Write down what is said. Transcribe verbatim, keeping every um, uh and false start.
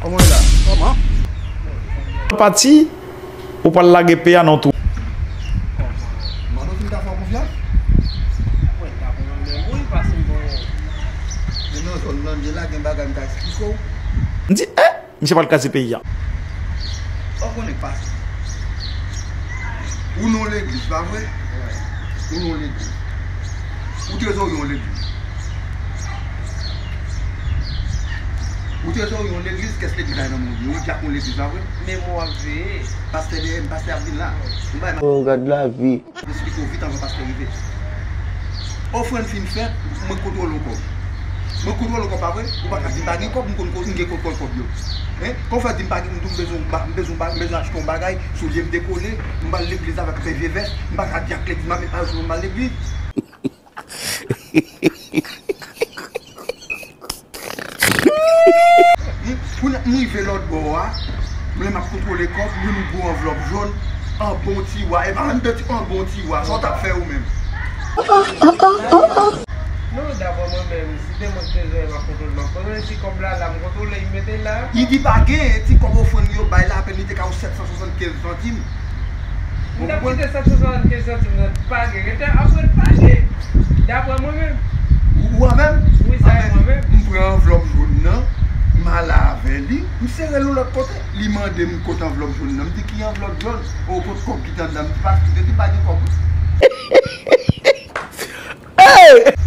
Kòman w ye la? Kòman? Pati, ou pral lage peyi a nan twou. Mano, fin ta fè w konfyans? Mwen ta pran menm wi, pase m bon. Men nan zòn nan, m ye la, gen bagay m ka eksplike w. M di, eh, misye pral kraze peyi a. Ou konnen pastè. Ou nan legliz, pa vre? Ou nan legliz. Ou trezorye yon legliz. Ou trezorye yon legliz, kès legliz la nan men w? Ou dyak yon legliz, pa vre? Men mwen ap veye. Pastè dèyè m, pastè ap vin la. Yon bagay m ap eksplike w vit anvan pastè rive. Ofrann fin fèt, mwen kontwole w kòb. Mwen kontwole w kòb, pa vre? Ou pa ka di m pa gen kòb, m konn ko-, m gen kontwòl kòb yo. Hein? Kòman w fè di m pa gen, m di w m bezwen, m ba-, m bezwen, m ba-, m bezwen achte yon bagay, sou lye m dekole, m pral legliz avèk yon vye vès, m pa ka dyak legliz, m pa menm pa jwenn m al legliz. Pou n ap rive lòt bò a, lè m ap kontwole kòb, m jwenn yon gwo anvlòp jòn, an bon tiwa. E pa menm de ti, an bon tiwa. Sa w t ap fè ou menm? Non, daprè mwen menm, si te mwen ki te jwenn, m ap kontwole, m ap kontwole. Si kòb la la, m kontwole, m mete l la. Li di pa gen, ti kòb ofrann yo bay la, apèn li te ka yon sèt san swasannkenz santim. M t ap kite sèt san swasannkenz santim nan pa gen. Rete apre l pa gen. Daprè mwen menm. Ou, ou avè m? Wi, sa e mwen menm. M pran anvlòp jòn nan, m ale avè li, m sere l yon lòt kote. Li mande m kote anvlòp jòn nan. M di ki anvlòp jòn? O, kot kòb ki te anndan? M di pastè, li di pa gen kòb. Hey!